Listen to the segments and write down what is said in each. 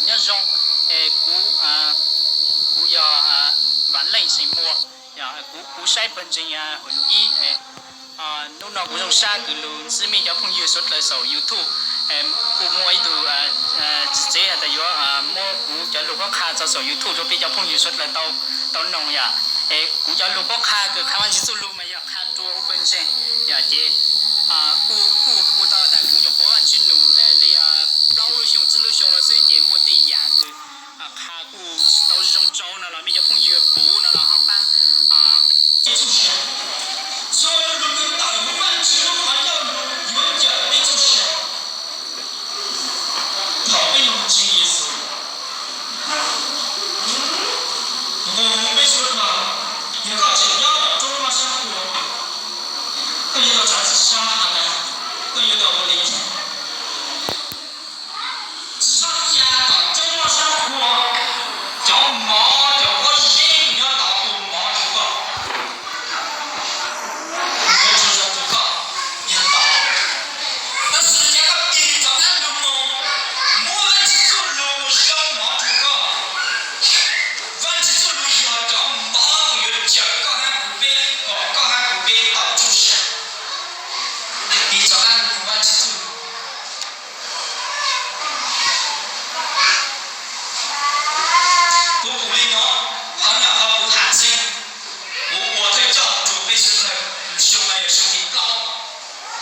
Nyob zoo, kuv, kuv yog Vam Leej Xeem Muas, kuv, kuv saib pawg ntseeg Huas Lus Ib. Hnub no kuv zoo sab kws lug ntsib mej cov phooj ywg suav dlawg saum YouTube. Kuv muaj ib tug txiv tsev has tas yuav muab kuv cov lug qhuab qha tso saum YouTube rua peb cov phooj ywg suav dlawg tau, tau noog yom. Es kuv cov lug qhuab qha kws qha Vaajtswv txuj lug mas yog qha rua ua pawg ntseeg yom. Ces kuj, kuj, kuj tau tas kuv nyuam qhuav Vaajtswv num le li plaub lub xyoo tsib lub xyoo no xwb ces muaj tej yam kws qha kuj tsis tau zoo tsau no los mej cov phooj ywg puv no los ho paab. Txhua lug kws tawm huv Vaajtswv lub qhov ncauj lug yuav cawm peb txhua sia. Thaum peb lug ntseeg Yexus, nqua hu peb suav dlawg, yog koj tseem nyob tom roob moj sab qhua, koj yuav tau tsav txim sab has tas koj yuav tau ua li cas. Txhua tsav tom roob moj sab qhua, cov mov cov pob zeb kws nyob tod ua mov rua koj, nws yuav tsaug zog rua koj, yog tod. Tab sis yog koj tig rov qab lug moog, muab Vaajtswv txuj lug ua zaub mov rua koj, Vaajtswv txuj lug yog cov mov kws yuav cawm koj hab kuv peb kom koj hab kuv peb tau txhua sia. Tig rov qab lug moog Vaajtswv txuj lug. Kuv pum li no, qhov no qhov kuv has txheej, kuv ua thawj coj rua peb sawv dlawg, xyoo no yog xyoo thib plaub,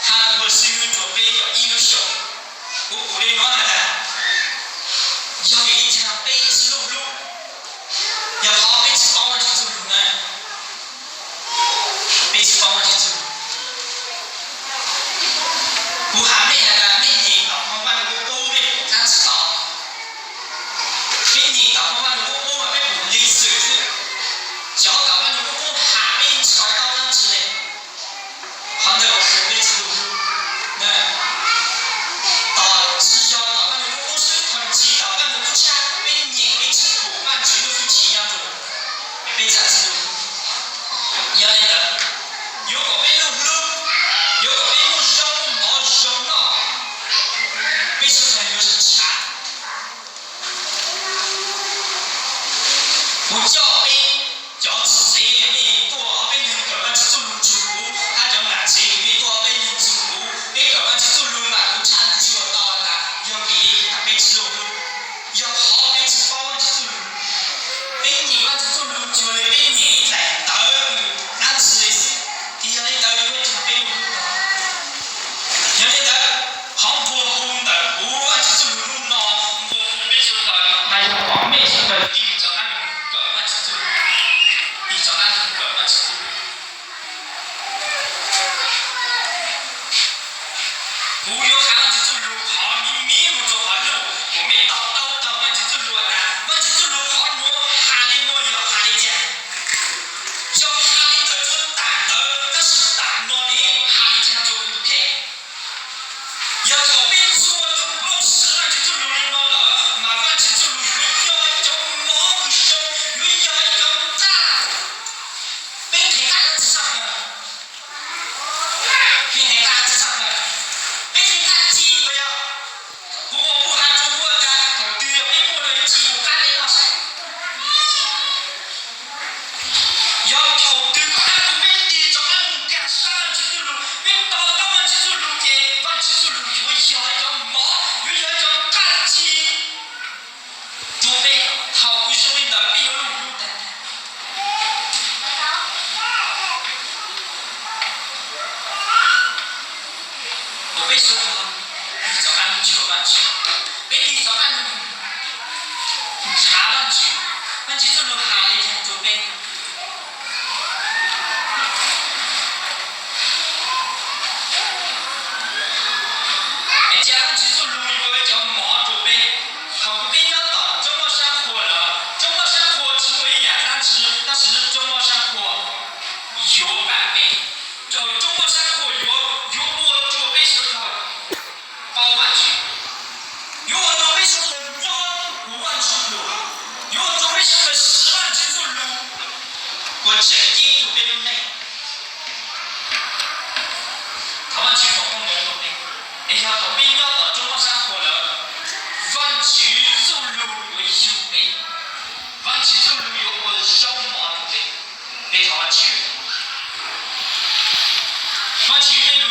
has kuv ua xib hwb rua peb yog ib lub xyoos. Kuv pum li no has tas, yog vim li cas peb tsi lug hlub, yog qhov peb tsi paub Vaajtswv txuj lug na. Peb tsi paub Vaajtswv txuj lug. Kuv has mej has tas mej nyeem tom phoo Vaaj Lug Kub Qub mej pum dlaab tsi tau? Peb nyeem tom phoo Vaaj Lug Kub Qub mas peb pum li xwm xwb, cov tom Vaaj Lug Kub Qub has peb tsi tau taub dlaab tsi le. Qhov ntawd ua rua peb tsi lug hlub. Tom tsi yog tom Vaaj Lug Kub Qub xwb, thậm chí tom Vaaj Lug Kub Tshab peb nyeem peb tsi pum Vaajtswv lub hwj chim nyob rua peb tsi lug hlub. Yog li ntawd, yuav kom peb lug hlub, yuav kom peb muaj zaub muaj mov zoo noj, peb sawv dlawg yuav tsi tshaav. Kuv coj peb cov txiv tsev mej tuaj ob peb leeg kawm Vaajtswv txuj lug nrug kuv, hab cov nam tsev mej tuaj ob peb leeg nrug kuv, peb kawm Vaajtswv txuj lug mas kuv tshaj tshua tau tas yog vim li cas peb tsi lug hlub, yog qhov peb tsi paub Vaajtswv txuj lug. Peb nyeem Vaajtswv txuj lug cuag li peb nyeem ib daim ntawv kws dlaab tsi le xwb, ces yog li ntawd yuav ua rua peb lug hlub. Yog li ntawd, qhov nqua hu ntawm kuv Vaajtswv txuj lug hnub no, nqua hu peb sawv dlawg mas yog kom mej sawv dlawg tig rov qab lug kawm Vaajtswv txuj lug, tig rov qab lug kawm Vaajtswv txuj lug. Kuv yuav qha Vaajtswv txuj lug qhov miv miv moog rua qhov lug kom mej to taub taug Vaajtswv txuj lug tas Vaajtswv txuj lug qhov nuav has le nuav yog has le caag. Yog has le ntawd rua tam ntawd, tab sis tam nuav ne has le caag rua kuv tus kheej. Yog thaum peb txhua tug paub siv Vaajtswv txuj lug li nuav lawm mas Vaajtswv txuj lug yuav yog cov mov kws zoo, yuav yog cov nqaj. Peb nqhis nqaj tsi tshaj plaws? Peb nqhis nqaj tsi tshaj plaws? Peb nqhis nqaj ci puas yog? Kuv ua kuv has rua kuv tas thaum twg yog peb muaj lug yuav ci kuv qab peb noj saib. Yog thaum twg kuv hab kuv peb tig rov qab lug nkag sab Vaajtswv txuj lug, peb to taub Vaajtswv txuj lug ces Vaajtswv txuj lug yuav yog cov mov, yuav yog cov nqaj ci rua peb. Thaum kws zoo li ntawd peb yuav lug hlub tag. Thaum peb sawv dlawg tig rov qab lug ntsib Vaajtswv, peb tig rov qab lug nrhav Vaajtswv, Vaajtswv txuj lug has le caag rua peb? Es ca Vaajtswv txuj lug yuav ua cov mov rua peb. Thaum kws peb nyob tom roob moj sab qhua lawm, roob moj sab qhua tsi muaj ib yaam dlaab tsi, tab sis roob moj sab qhua yuav pab peb, roob moj sab qhua yuav, yuav ua rua peb sawv dlawg paub Vaajtswv, yuav ua rua peb sawv dlawg nyob huv Vaajtswv lug, yuav ua rua peb sawv dlawg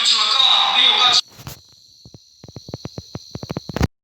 tsis los koj, peb yuav koj